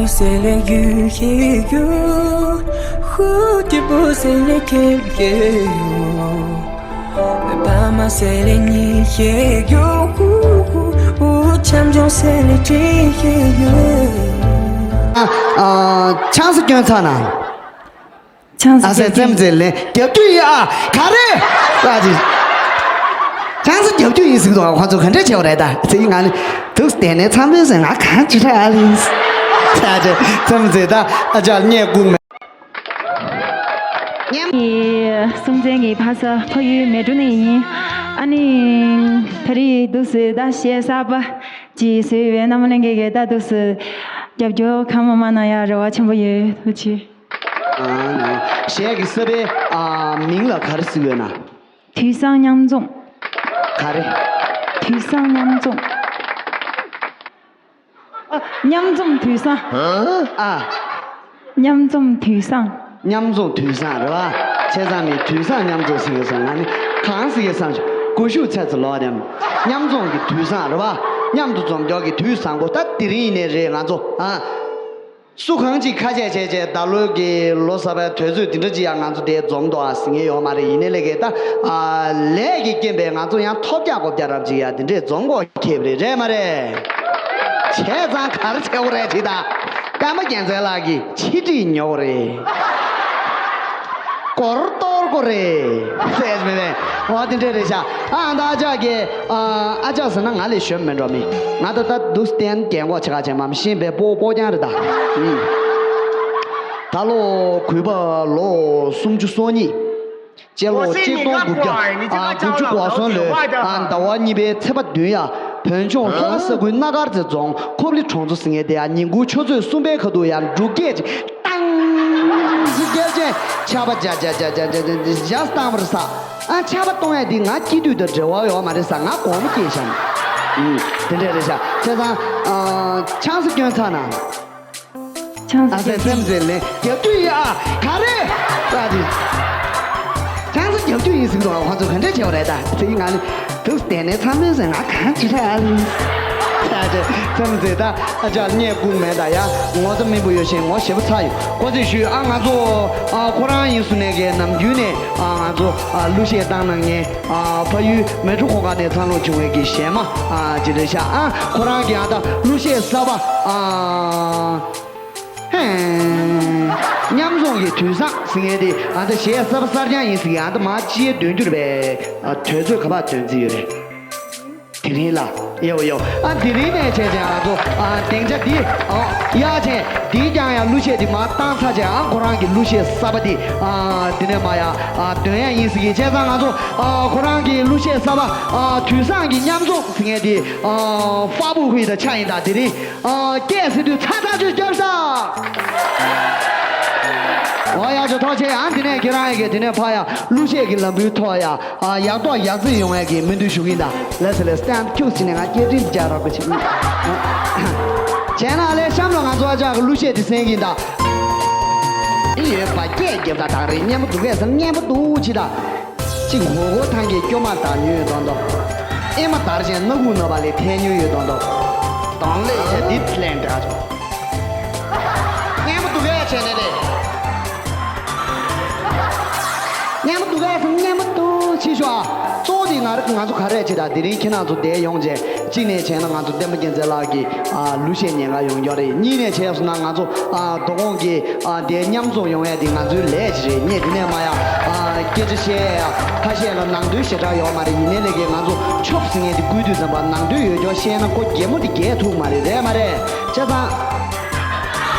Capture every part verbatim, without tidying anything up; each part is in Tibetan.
C'est les yeux qui gueulent, 蝴蝶不 c'est les queues. 爸妈 c'est les nids qui gueulent, 我 champion c'est les trieux. ཨ། ཨ། ཆང་ས་སྐྱོན་ཚར་ན། ཆང་ས་ཨ་སེ་རྒྱབ་རྒྱུ་ཙེམ་ཙེ་ལེ་རྒྱབ་རྒྱུ་ཡིན་ཨ། ག་རེ་ཨ་ཅི། ཆང་ས་རྒྱབ་རྒྱུ་ཡིན་ཟེར་གི་འདུག་ཁོ་ཚོ་ག་འདྲ་བྱེད་པ་རེད་ད་ཟེར་གི། ང་ནི་དུག་སྟེང་ནས་ཚང་མས་ཟེར་ང་གང་ཅི་ཧྲ་ཨ་ལིས། ཨ་ཅི་ཙེམ་ཙེ་ད་ཨ་ཅག་རྙེད་སྒུག་མེད། ཉམས། ངའི་སྲོང་བཙན་གྱི་ཕ་ས་ཕ་ཡུལ་མལ་གྲོ་ནས་ཡིན། ཨ་ནི་ད་རེས་འདུག་སེ་ད་གཞས་གསར་པ་ཅིག་བཟོས་ཡོད། རྣམ་པ་ལྷན་རྒྱས་ཀྱིས་ད་འདུག་སེ་རྒྱབ་སྐྱོར་གང་མང་མང་གནང་ཡག་རེ་བ་ཆེན་པོ་ཡོད། ཐུགས་རྗེ་ཆེ། ཨ་ནི་གཞས་ཀྱི་ས་པའི་ཨ་མིང་ལ་ག་རེ་ཟེར་གི་ཡོད་ན། དུས་བཟང་མཉམ་འཛོམས། ག་རེ། དུས་བཟང་མཉམ་འཛོམས། ཨ། མཉམ་འཛོམས་དུས་བཟང་། ཨ། མཉམ་འཛོམས་དུས་བཟང་། མཉམ་འཛོམས་དུས་བཟང་རེད་བ། བྱས་ཙང་ནི་དུས་བཟང་མཉམ་འཛོམས་ཟེར་གི་སོང་། ང་ནི་གང་ཟེར་གི་བསམ་བྱུང་། སྒུལ་ཤུགས་ཚད་ཚོ་ལོག་ནས་མཉམ་འཛོམས་ཀྱི་དུས་བཟང་རེད་བ། མཉམ་དུ་འཛོམས་སྐྱོར་གྱི་དུས་བཟང་པོ་ད་དེ་རིང་ཡིན་ནའི་རེད། ང་ཚོ་ཨ། སུ་གང་ཅིག་ཁ་ཆད་བྱས་བྱས་ད་ལོ་གི་ལོ་གསར་པའི་དུས་ཚོད་འདི་འདྲ་ཅིག་ཡང་ང་ཚོ་དེ་འཛོམས་འདུག་ཨ་ཟེར་མཁན་ཡོད་མ་རེད། ཡིན་ནའི་ལས་ཀའི་ད་ཨ་ལས་ཀྱི་རྐྱེན་པས་ང་ཚོ་ཡང་ཐོབ་རྒྱག་གོ་རྒྱག་རབ་ཅིག་ཡ་དེ་འདྲས་འཛོམས་གོ་ཁེབས་རེད་རེད་མ་རེད། བྱས་ཙང་ག་རེ་བྱེད་དགོས་རེད་ཅིག་ད་ཀརྨ་རྒྱལ་མཚན་ལགས་ཀྱིས་ཆིག་སྒྲིལ་ཉོ་དགོས་རེད། སྒོར་གཏོར་དགོས་རེད། ཟེར་མེད་པས་འོ་དེ་འདྲས་རེད་ཤག་ཨ་ད་ཨ་ཅག་གི་ཨ་ཅག་ཟེར་ན་ང་ལས་གཞོན་མེད་འགྲོ་མི། ང་ད་ལྟ་འདུག་སྟེ་རྒན་གོག་ཆེ་ཁ་ཆེ་མམ་ཤེས་པའི་སྤོ་སྤོ་རྐྱང་རེད་ད། ཨུམ། ད་ལོ་གུས་པ་ལོ་སུམ་ཅུ་སོ་གཉིས། སྤྱི་ལོ་གཅིག་སྟོང་དགུ་བརྒྱ་ཨ་དགུ་བཅུ་གོ་གསུམ་ལོའི་ཨ་ཟླ་བ་གཉིས་པའི་ཚེས་པ་བདུན་ཡ། བོད་ལྗོངས་ལྷོ་ཁ་ས་ཁུལ་སྣ་དཀར་རྩེ་རྫོང་ཁོབ་ལི་གྲོང་ཚོ་ཟེར་མཁན་དེ་ཡ་ཉིན་གུང་ཆུ་ཚོད་གསུམ་པའི་ཁ་ཐུག་ཡ་འབྲུག་སྐད་ཅིག་ཏང་ཟེར་རྒྱབ་ཅན་ཆར་པ་ཇ་ཇ་ཇ་ཇ་ཇ་ཇ་ཇ་བཏང་བར་ས། ཨ་ཆར་པ་གཏོང་ཡ་འདི་ང་སྐྱིད་དུས་དང་འབྲེལ་བ་ཡོད་མ་རེད་ས། ང་དགོང་མོ་སྐྱེས་ཤག་ཨུམ། དེ་འདྲས་རེད་ཤག་བྱས་ཙང་ཨ་ཆང་ས་སྐྱོན་ཚར་ན། ཆང་ས་ཨ་སྐྱོན་སེམས་ཚེ་ལེན་རྒྱབ་དུས་ཡ་ག་རེ། ཨ་དེ། ཆང་ས་རྒྱབ་དུས་ཡིན་ཟིན་འདུག་ཁོ་ཚོ་ག་འདྲས་བྱས་པ་རེད་ད་དེ་ཡིན་ང་ནི། དུག་སྟེང་ནས་ཚང་མས་ཟེར་ང་གང་ཅི་ཧྲ་ཨ་ལིས། ཨ་ཅེ་སེམས་ཚེ་ད་ཨ་ཅག་རྙེད་སྒུག་མེད་ད་ཡ་ངོ་ཚ་མི་བུ་ཡོད་ཤེས་ངོ་ཞེ་པོ་ཚ་ཡོད་གོ་ཚེ་ཞུས་ཨ་ང་ཚོ་ཨ་ཁོ་རང་ཡིན་སུ་ནས་གའི་ནམ་རྒྱུན་ནས་ཨ་ང་ཚོ་ཨ་གླུ་གཞས་བཏང་གནང་མཁན། ཨ་ཕ་ཡུལ་མལ་གྲོ་གུང་དཀར་ནས་འཚར་ལོངས་བྱུང་བའི་གི་གཞས་མ་ཨ་ཅི་རེད་ཤག་ཨ་ཁོ་རང་གི་ཨ་ད་གླུ་གཞས་གསར་པ་ཨ་ཧེ། མཉམ་འཛོམས་ཀྱི་དུས་བཟང་ཟེར་མཁན་དེ་ཨ་ད་གཞས་གསར་པ་གསར་རྐྱང་ཡིན་ཟེར་གི་ཨ་ད་མ་ཅིའི་འདོན་རྒྱུ་རེད་པས། ཨ་དུས་ཚོད་ག་པར་འདོན་རྩིས་ཡོད་རེད། དེ་རིང་ལ། ཡོ་ཡོ། ཨ་དེ་རིང་ནས་བྱས་བྱས་ང་ཚོ་ཨ་སྡིངས་ཆ་འདི་ཨོ་གཡར་བྱས་འདིའི་རྐྱང་ཡང་གླུ་གཞས་འདི་མར་བཏང་ཚར་བྱས་ཨ་ཁོ་རང་གི་གླུ་གཞས་གསར་པ་འདི་ཨ་འདི་ནས་མར་ཡ་ཨ་འདོན་ཡ་ཡིན་ཟེར་གི་བྱས་ཙང་ང་ཚོ་ཨ་ཁོ་རང་གི་གླུ་གཞས་གསར་པ་ཨ་དུས་བཟང་གི་མཉམ་འཛོམས་ཟེར་མཁན་འདི་ཨ་ཧྥ་བུ་ཧུའི་དང་ཆ་ཡིན་ད་དེ་རིང་ཨ་སྐད་ཟེར་དུས་ཚ་ཚ་ཅིག་རྒྱབ་ཤག་ཨོ་ཡ་ཅོ་ཐོག་ཆེ་ཨ་འདི་ནས་ཁྱེད་རང་ཡ་གི་འདི་ནས་ཕ་ཡ་གླུ་གཞས་ཀྱི་ལམ་བུའི་ཐོག་ཡ། ཨ་ཡག་ཐོག་ཡག་རྩིས་ཡོང་ཡས་ཀྱི་སྨོན་འདུན་ཞུ་གི་ཡིན་ད། ལགས་སོ་ལགས་སོ་ཏན་ཁྱུག་ཅིག་ནས་ང་སྐད་འཕྲིན་འདི་རྒྱག་རོགས་པ་བྱེད། བྱས་ན་ལས་གཤམ་ལ་ང་ཚོ་ཨ་ཅག་གི་གླུ་གཞས་འདི་གསན་གི་ཡིན་ད། ཡོད་པ་སྐད་རྒྱབ་ད་དང་རེད་སྙན་པོ་འདུག་གས་སམ་སྙན་པོ་འདུག་ཅི་ད། གཅིག་མགོ་སྐོར་ཐང་གི་སྐྱོ་མ་དང་ཉོས་དོན་དོ། ཨེ་མ་དར་ཞིང་སྣ་ཁུག་ན་བ་ལས་ཐལ་ཉོས་ཡོད་དོན་དོ། གདོང་ལེ་བྱས་འདི་ལན་འདྲ་ཆོག་སྙན་པོ་འདུག་གས་བྱས་ནས་ལས། སྙན་པོ་འདུག་གས་སམ་སྙན་པོ་འདུག་ཕྱི་ཤོག་ཨ། གཙོ་བོ་དེ་ང་ར་ང་ཚོ་ག་རེ་བྱེད་ད་དེ་རིང་ཁྱེད་རང་ཚོ་བསྡད་ཡོང་བྱས་གཅིག་ནས་བྱས་ན་ང་ཚོ་བསྟན་པ་རྒྱལ་མཚན་ལགས་ཀྱི་ཨ་གླུ་གཞས་ཉན་ག་ཡོང་རྒྱུ་རེད། གཉིས་ནས་བྱས་སོང་ན་ང་ཚོ་ཨ་དོ་དགོང་གི་ཨ་དེ་མཉམ་འཛོམས་ཡོང་ཡ་དེ་ང་ཚོའི་ལས་ཅིག་རེད། ངས་དེ་ནས་མ་ཡ་ཨ་སྐད་ཆ་བཤད་ཡ་ཁ་ཤས་ལ་ནང་དོན་ཞེ་དྲག་ཡོད་མ་རེད། ཡིན་ནའི་ལས་ཀའི་ང་ཚོ་ཆོབ་ཟིན་ངས་དེ་བསྐུལ་དུས་ཙམ་པ་ནང་དོན་ཡོད་ཀྱོག་བཤད་ན་ཁོ་རྒྱལ་མོ་དེ་རྒྱལ་ཐུབ་མ་རེད་རེད་མ་རེད། བྱས་ཙང་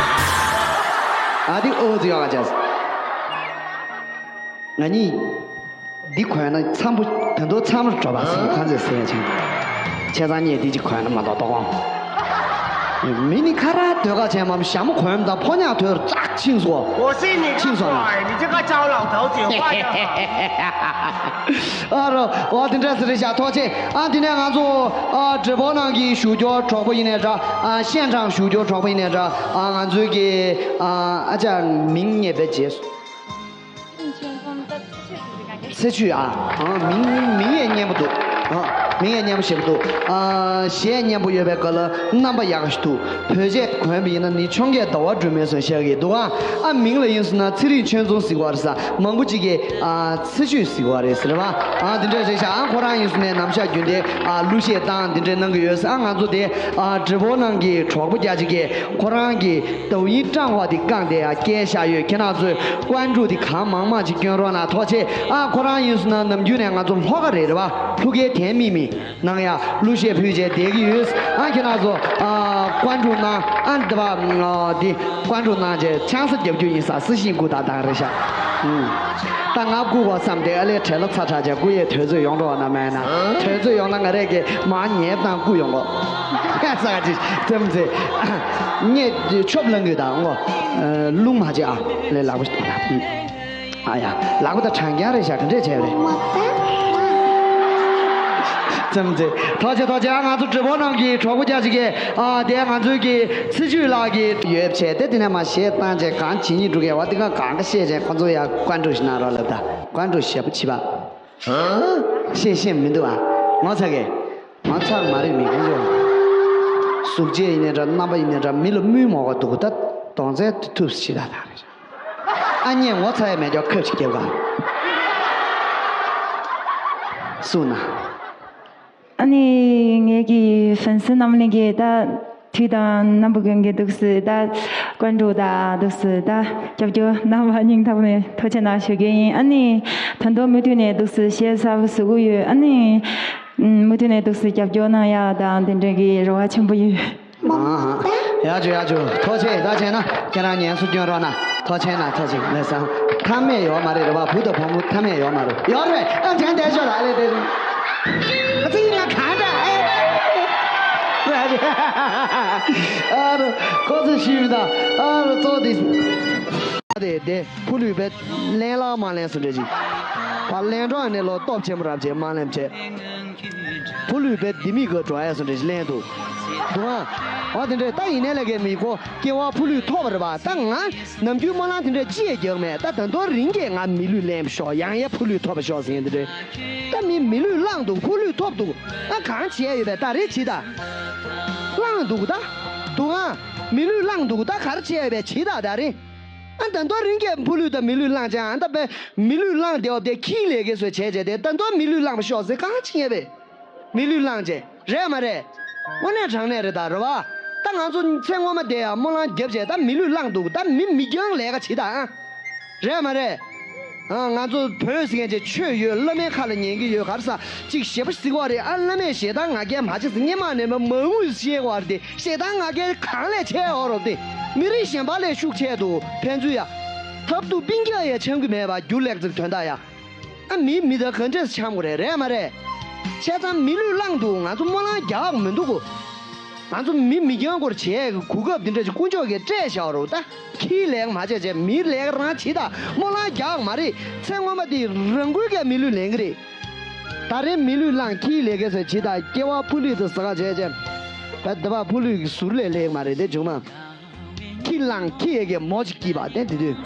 ཨ་དེ་ཨོ་ཙི་ཡོད་ག་བྱས། ང་གཉིས། འདི་གོན་ན་འཚམ་པོ་ད་དུང་འཚམ་པོ་འགྲོ་བ་ཟེར་ཁ་ཚོས་ཟེར་ཡ་ཆེན། བྱས་ཙང་ངས་འདི་གཅིག་གོན་ན་མ་གཏོགས་ལྟོགས་འོང་། མི་ནི་ཁ་ར་ཟློས་ག་བྱས་མམ་ཞྭ་མོ་གོན་དང་ཕོ་ཉ་དོར་ཙག་ཕྱིན་སོ། 我是你的 ཕྱིན་སོང་ང་། 你这个糟老头子，坏的很。 ཨ་རོ་འོ་དེ་འདྲ་ཟེར་རེད་བཞག་ཐོག་ཆེ། ཨ་དེ་ནས་ང་ཚོ་ཨ་འབྲས་སྤུངས་ནང་གི་བཞུགས་སྒར་གྲོགས་པོ་ཡིན་ནའི་འདྲ། ཨ་ཤན་ཁྲང་བཞུགས་སྒར་གྲོགས་པོ་ཡིན་ནའི་འདྲ། ཨ་ང་ཚོའི་གི་ཨ་ཨ་ཅག་མིང་རྙེད་པའི་རྗེས་སུ། སེ་ཆུ་ཨ། ཨ་མིང་མིང་ཡང་སྙན་པོ་འདུག་ཨ་ མིང་ཡང་སྙན་པོ་ཞེ་པོ་འདུག་ཨ། གཞས་སྙན་པོ་ཡོད་པའི་སྐབས་ལ་རྣམ་པ་ཡག་ཤོས་འདུག་བོད་ཆས་གོན་པ་ཡིན་ན་ནི་འཕྱོངས་རྒྱས་ཟླ་བ་སྒྲོལ་མའི་བཟོ་ཤག་གི་འདུག་ཨ། ཨ། མིང་ལ་ཡིན་སོང་ན་ཚེ་རིང་ཆོས་འཛོམས་ཟེར་བ་རེད་ས། མང་པོ་ཅིག་གིས་ཨ། ཚེ་ཆོས་ཟེར་བ་རེད་ཟེར་བ། ཨ། འདི་འདྲ་རེད་ཤག་ཨ། ཁོ་རང་ཡིན་སོང་ནས་ནམ་ཞག་རྒྱུན་ལྡན་ཨ། གླུ་གཞས་བཏང་འདི་འདྲའི་གནང་གི་ཡོད་ས། ཨ། ང་ཚོ་དེ་ཨ། འབྲི་བོ་ནང་གི་གྲོགས་པོ་རྒྱ་ཆེ་གིས་ཁོ་རང་གི་ཏའུ་ཡིན་ཀྲང་ཧྭ་དེ་བཀང་སྟེ་ཨ། བསྐྱལ་བཞག་ཡོད། ཁྱེད་རང་ཚོས་ཀོན་ཀྲུའུ་དེ་གང་མང་མང་ཅིག་སྐྱོན་རོགས་གནང་། ཐུགས་རྗེ་ཆེ། ཨ། ཁོ་རང་ཡིན་སོང་ན་ནམ་རྒྱུན་ནས་ང་ཚོ་ལྷོ་ཁ་རེད་རེད་བ། ཕུ་གེ་དན་མི་མི། ནང་ཡང་གླུ་གཞས་ཕུལ་བྱས་བསྡད་ཀྱི་ཡོད། ཨ། ཁྱེད་རང་ཚོ་ཨ། ཀོན་ཀྲུའུ་གནང་། ཨ། འདི་པ་ཨ། འདི་ཀོན་ཀྲུའུ་གནང་བྱས་ཆང་ས་རྒྱབ་རྒྱུ་ཡིན་ས། སི་ཤིང་ཀུ་ད་དང་རེད་ཤག་ཨུམ། ད་ང་བསྐུར་བ་བསམ་སྟེ་ཨ་ལས་བྲེལ་ལ་ཚ་དྲག་བྱས་བསྐུར་ཡས་དུས་ཚོད་ཡོང་འགྲོ་བ་ན་མེད་ན། དུས་ཚོད་ཡོང་ན་ང་རས་ཀྱི་མ་ཉེས་དང་བསྐུར་ཡོང་གོ་ས་ག་ཅིག་ཙམ་ཚེ། ངས་ཆོབ་ལང་གི་དང་ངོ་རླུང་མ་བྱེད་ཨ་ལས་ལག་པ་ཞིག་ཨ་ཡ། ལག་པ་ད་གྲང་རྐྱང་རེད་ཤག་ག་འདྲས་བྱས་རེད། ཙམ་ཚེ། ཐུགས་རྗེ་ཆེ་ཐུགས་རྗེ་ཆེ། ཨ། ང་ཚོ་འབྲི་བོ་ནང་གི་གྲོགས་པོ་རྒྱ་ཆེ་གིས་ཨ། དེ་ང་ཚོའི་གི་ཚེ་ཆོས་ལགས་ཀྱི་ཡོད་བྱས་ཏེ་དེ་ནས་མ་གཞས་བཏང་བྱས་གང་བྱེད་སྙིང་འདོད་མཁན་བ་དེ་ག་གང་ག་བཤད་བྱས་ཁོ་ཚོ་ཡ་ཀོན་ཀྲུའུ་ཞིག་གནང་རོགས་ལབ། ད་ཀོན་ཀྲུའུ་ཞེ་པོ་བྱེད་པ། ཤེས་ཤེས་མི་འདུག་ཨ། ངོ་ཚ་གི། ང་ཚ་མ་རེད། མི་ཁོང་ཚོ། གཟུགས་བྱད་ཡིན་ནའི་འདྲ། རྣམ་པ་ཡིན་ནའི་འདྲ། མི་ལ་དམུས་མོ་ག་འདུག་ད་གདོང་རྩལ་ཐུབ་ཐུབ་ཞིག་ད་ད་རེད། ཨ་མྱེས་ངོ་ཚ་ཡ་མེད་ཀྱོག་ཁབ་ཅིག་རྒྱབ་ག་སུ་ན། ཨ་ནི་ངེད་ཀྱི་ཧྥན་སི་རྣམ་གླིང་གི་ད་དུས་དང་རྣམ་པ་ཀུན་གྱི་འདུག་སེ་ད་ཀོན་ཀྲུའུ་ད་འདུག་སེ་ད་རྒྱབ་སྐྱོར་གནང་བ་སྙིང་ཐག་ནས་ཐུགས་རྗེ་ཆེ་གནང་ཞུ་གི་ཡིན། ཨ་ནི་ད་དུང་མུ་མཐུད་ནས་འདུག་སེ་གཞས་གསར་པ་བཟོ་གི་ཡོད། ཨ་ནི་མུ་མཐུད་ནས་འདུག་སེ་རྒྱབ་སྐྱོར་གནང་ཡག་དང་དེ་འདྲ་གི་རེ་བ་ཆེན་པོ་ཡོད། ཨ་ཧ། ཡག་བྱུང་ཡག་བྱུང་། ཐུགས་རྗེ་ཆེ། ད་བྱས་ན་ཁྱེད་རང་ཉན་སུ་སྐྱོན་རོགས་གནང་། ཐུགས་རྗེ་ཆེ་གནང་། ཐུགས་རྗེ་ཆེ། ལགས་སོ། ཐ་མ་ཡོད་མ་རེད་རེད་བ། བུ་དང་བུ་མོ་ཐ་མ་ཡོད་མ་རེད། ཡོད་རེད། ཨ་དྲན་བསྡད་ཤོག་ད། ཨ་ལས་དེ་རེད། ཨ་ཙི་ཡིན་ན་གང་འདྲ། ཨེ། ཨ་རོ། ཁོ་ཚོ་ཤི་མི་ད། ཨ་རོ་ཙོ་དེ། དེ་དེ་ཕུ་ལུས་པའི་ལན་ལག་མ་ལན་སུ་འདྲ་ཅིག་ཕ་ལན་གྲོགས་ནས་ལོ་སྟོབས་ཆེན་པོ་རབ་ཅེ་མ་ལན་བྱས། ཕུ་ལུས་པའི་ལྡེ་མིག་གི་འགྲོ་ཡ་སུ་འདྲ་ཅིག་ལན་འདུག་འདུག་ཨ། ཨ་དེ་འདྲས་ད་ཡིན་ནའི་ལ་གའི་མི་ཁོ་སྐྱེ་བ་ཕུ་ལུས་ཐོབ་པ་རེད་པ། ད་ང་ནམ་རྒྱུན་སྨོན་ལམ་དེ་འདྲས་ཅི་ཡང་རྒྱག་མེད། ད་ད་དུང་རིང་གས་ང་མི་ལུས་ལེན་པ་ཤོག་ཡང་ཡ་ཕུ་ལུས་ཐོབ་པ་ཤོག་ཟེར་མཁན་དེ་འདྲས། ད་མི་མི་ལུས་བླངས་འདུག་ཕུ་ལུས་ཐོབ་འདུག་ཨ་གང་བྱས་ཡོད་པས་ད་རེ་བྱེད་ད། བླངས་འདུག་ད། འདུག་ཨ། མི་ལུས་བླངས་འདུག་ད་ག་རེ་བྱས་ཡོད་པས་བྱེད་ད་ད་རེ། ཨ་ད་དུང་རིང་གས་ཕུ་ལུས་ད་མི་ལུས་བླངས་ཅང་ཨ་ད་པས་མི་ལུས་བླངས་དེ་བ་དེ་ཁྱིའི་ལས་ཀའི་བཟོས་བྱས་བྱས་དེ་ད་དུང་མི་ལུས་བླངས་པ་ཤོག་ཟེར་གང་བྱེད་ཡོད་པས། མི་ལུས་བླངས་བྱས། རེད་མ་རེད། དངོས་གནས་དྲང་གནས་རེད་ད་རེད་བ། ད་ང་ཚོ་ཚེ་སྔོན་མ་དེ་ཡང་སྨོན་ལམ་བརྒྱབ་བྱས་ད་མི་ལུས་བླངས་འདུག་ད་མི་མི་འགྱངས་ལས་ཀ་བྱེད་ད་ཨ། རེད་མ་རེད། ཨ་ང་ཚོ་བོད་ཟེར་མཁན་ཅིག་ཆོས་ཡོད། བླ་མའི་ཁ་ལ་ཉན་གྱི་ཡོད། ག་རེ་ཟ་ཅིག་ཞེ་པོ་ཟིག་བ་རེད་ཨ། བླ་མས་ཞེ་སྡང་ང་རྒྱལ་མ་བྱེད་ཟེར་སྔོན་མ་ནས་མ་མ་དངུལ་བཤད་བ་རེད་དེ། ཞེ་སྡང་ང་རྒྱལ་གང་ལས་ཆེ་བ་རོ་དེ། མི་རིགས་གཞན་པ་ལས་ཤུགས་ཆེ་འདུག་ཕན་ཚུན་ཡ། ཐབས་སྡུག་སྤུན་ཀྱག་ཡ་འཆམ་གི་མེད་པ་རྒྱུ་ལེགས་ཚིག་དོན་དག་ཡ། ཨ་མི་མི་ད་ག་འདྲས་འཆམ་གི་རེད། རེད་མ་རེད། བྱས་ཙང་མི་ལུས་བླངས་འདུག་ང་ཚོ་སྨོན་ལམ་རྒྱག་མི་འདུག་གོ་ང་ཚོ་མི་མི་འགྱངས་སྐོར་བྱས་གོ་སྐབས་འདི་འདྲ་ཅིག་དཀོན་མཆོག་གིས་སྤྲད་བཞག་རོགས་ད། ཁྱིའི་ལས་ཀ་མ་བྱས་བྱས་མིའི་ལས་ཀ་རང་བྱེད་ད། སྨོན་ལམ་རྒྱག་མ་རེད། ཚེ་སྔོན་མ་དེ་རང་འགུལ་གྱིས་མི་ལུས་ལེན་གི་རེད། ད་རེས་མི་ལུས་བླངས་ཁྱིའི་ལས་ཀ་ཟེར་བྱེད་ད། སྐྱེ་བ་ཕུ་ལུས་དེ་ཟ་ག་བྱས་བྱས། བ་དེ་བ་ཕུ་ལུས་ཀྱི་ཟུར་ལས་ལེགས་མ་རེད་དེ་བྱུང་མ། ཁྱི་བླངས་ཁྱི་ཡི་གེ་མོ་ཅིག་སྐྱིད་པ་དེ་དེ་དུས།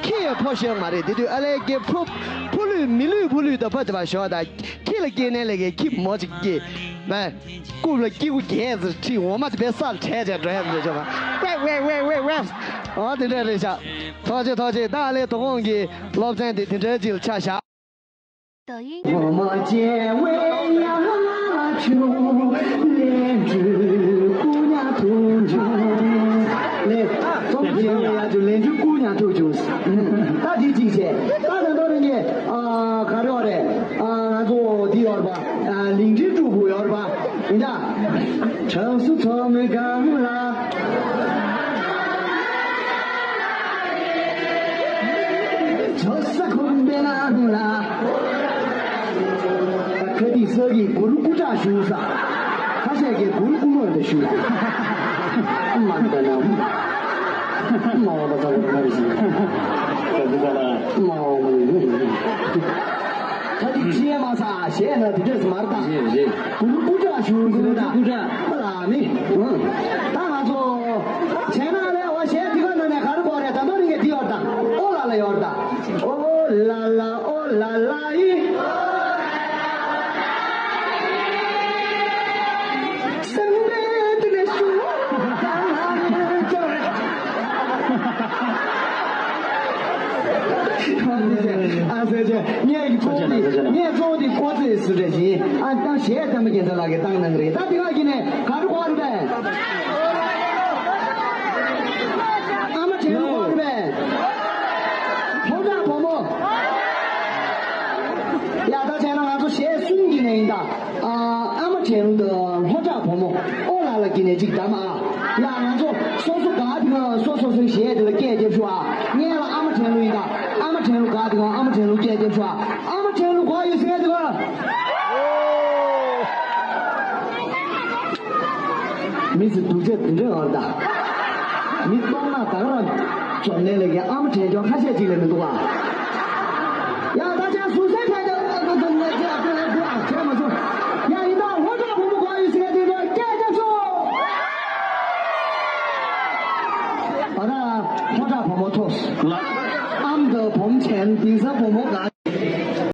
ཁྱི་ཡི་ཕོ་ཤེས་མ་རེད་དེ་དུས། ཨ་ལས་ཀྱི་ཕུ་ཕུ་ལུས་མི་ལུས་ཕུ་ལུས་དང་ཕ་དེ་བ་ཞོག་ད། ཁྱི་ལ་སྐྱེས་ནས་ལས་ཀའི་ཁྱི་མོ་ཅིག་སྐྱེས། མ། རྐུབ་ལ་སྐྱི་གུ་རྒྱས་ཟེར་ཁྲིད་འོ་མ་དེ་བས་སར་བྲད་བྱས་འགྲོ་ཡ་མི་ཆོག་ག་ཝེ་ཝེ་ཝེ་ཝེ་ཝེ། ཨོ་དེ་འདྲ་རེད་ཤག་ཐོག་ཆེ་ཐོག་ཆེ་ད་ཨ་ལས་དོ་དགོང་གི་སློབ་ཚན་དེ་དེ་འདྲ་ཅིག་ལ་ཆ་བཞག་འོ་མ་བྱེ་བའི་ཡ་ཆུ། ལས་འཕྲོ་ཀུ་ཉ་ཐུག་འཇུག་ལས་རྩོམ་བྱེད་ཡ་ཆུ་ལས་འཕྲོ་ཀུ་ཉ་ཐུག་འཇུག་ད་འདི་གཅིག་བྱས། ད་ད་ལྟ་རིང་གི་ཨ་ག་རེ་ཡོད་རེད། ཨ་ང་ཚོ་འདི་ཡོད་རེད་པ། ཨ་ལིང་ཁྲི་དཀྲུག་པོ་ཡོད་རེད་པ། ཡིན་ད། གྲབས་སུ་ཚོ་མི་གང་ལ། ཇོ་ས་ཁོམ་པའི་ནང་ལ། ད་ཁ་ཏི་ས་གི་གུ་རུ་སྐུ་དྲག་ཞུ་ས། ཁ་ཤས་ཀྱི་གུ་རུ་སྐུ་མོ་འདི་ཞུ། མ་འདི་ན། མ་འོ་པ་ཚ་བ་ཁ་རི་ཞུ། ད་འདི་ད་ལ། མ་འོ་པ་ནི། ད་འདི་ཅི་ཡ་མ་ས་ཞེས་ན་འདི་འདྲས་མར་ད། ཞེས་ཞེས། གུ་རུ་སྐུ་དྲག་ཞུ་གུ་རུ་ད། སྐུ་དྲག་ད་ལ་ནི། ད་ང་ཚོ། བྱས་ན་ལས་འོ་ཞེས་འདི་ག་ནང་ནས་ག་རེ་གོ་རེད། ད་དོ་རིང་གི་འདི་ཡོད་ད། ཨོ་ལ་ལ་ཡོད་ད། ཨོ་ལ་ལ་ཨོ་ལ་ལ་ཡི། ཨ་ཟེར་ཅེ་ངས་ཀྱི་གཙོ་བོ་དེ་ངས་གཙོ་བོ་དེ་ཀོ་ཚེ་སུ་རེད་བཞིན་ཨ་ད་གཞས་བསྟན་པ་རྒྱལ་མཚན་ལགས་ཀྱིས་བཏང་གནང་གི་རེད། ད་དེ་ག་གི་ནས་ག་རེ་གོ་རེད་པས། ཨ་མ་དྲན་གོ་རེད་པས། ལྷོ་བྲག་བུ་མོ། ཡ་ད་བྱས་ན་ང་ཚོ་གཞས་གསུམ་གྱི་ནས་ཡིན་ད། ཨ་ཨ་མ་དྲན་གླུ་དང་ལྷོ་བྲག་བུ་མོ་ཨོ་ལ་ལ་གི་ནས་གཅིག་གདམ་ཨ། ཡ་ང་ཚོ་སོ་སོ་ག་དེ་ག་སོ་སོ་སོའི་གཞས་དེ་ལ་སྐད་རྒྱབ་ཤོག་ཨ། ངས་ལ་ཨ་མ་དྲན་གླུ་ཡིན་ད། ཨ་མ་དྲན་གླུ་ག་དེ་ག་ཨ་མ་དྲན་གླུ་སྐད་རྒྱབ་ཤོག་ཨ། ཨ་མ་དྲན་གླུ་ག་ཡོད་ཟེར་དེ་ག་མི་ཚེ་སྡུག་ཅག་འདི་འདྲ་ཡོད་ད། མི་སྟོང་ན་ད་ག་རང་འབྱོར་ནས་ལས་ཀའི་ཨ་མ་དྲན་ཆོག་ཁ་ཤས་ཅིག་ལས་མི་འདུག་ཨ། ཡ་ད་ཆ་ཟུར་སའི་ཕན་ཆད་ཨ་ཁུ་ཁུ་ངས་ཅི་ཨ་ཁུ་ཨ་ཁུ་ཨ་བྱས་མ་སོང་། ཡ་ཡིན་ད་ལྷོ་བྲག་བུ་མོ་ག་ཡོད་ཟེར་དེ་འདྲ་སྐད་རྒྱབ་ཤོག་ཨ་ད་ལྷོ་བྲག་བུ་མོ་ཐོབ། ལ། ཨམ་ད་བུམ་ཆེན་དིང་ས་བུ་མོ་ག